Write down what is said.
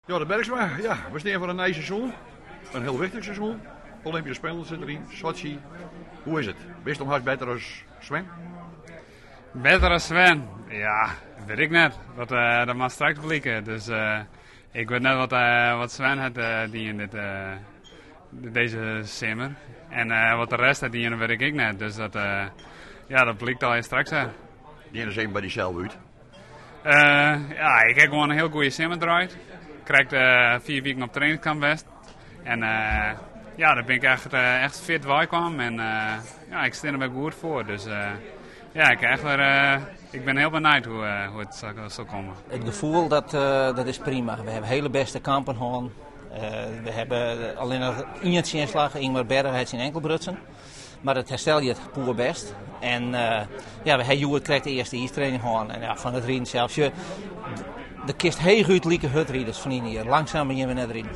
Jorrit Bergsma, ja, we stean foar in nij seizoen. In hiel wichtich seizoen. Olympische Spelen sit deryn, Sotsji. Hoe is it? Bist om hast better as Sven? Better as Sven? Ja, wit ik net. Dat, uh, dat moat straks blike. Dus uh, ik wit net wat, uh, wat Sven hat dien dit, dizze simmer. En wat de rest hat dien, wit ik ek net. Dus dat, ja, dat blykt al straks. Gean ris even by dysels út. Ja, ik ha gewoan in hiel goede simmer draaid. Krekt 4 wiken op trainingskamp west. En ja, dêr bin ik echt, echt fit weikaam. En ja, ik stean der wer goed foar. Dus ja, ik, echt wer, ik bin hiel benijd hoe, hoe it sil komme. It gefoel, dat, dat is prima. We hawwe hiele bêste kampen hân. We hawwe allinnich ien tsjinslach. Ingmar Berga hat syn ankel brutsen. Mar it herstel giet poerbêst. En ja, we ha hjoed krekt de earste iistraining hân. En ja, fan it riden sels, sjoch, do kinst heechút like hurd ride as ferline jier. Langsumer gean we net riden.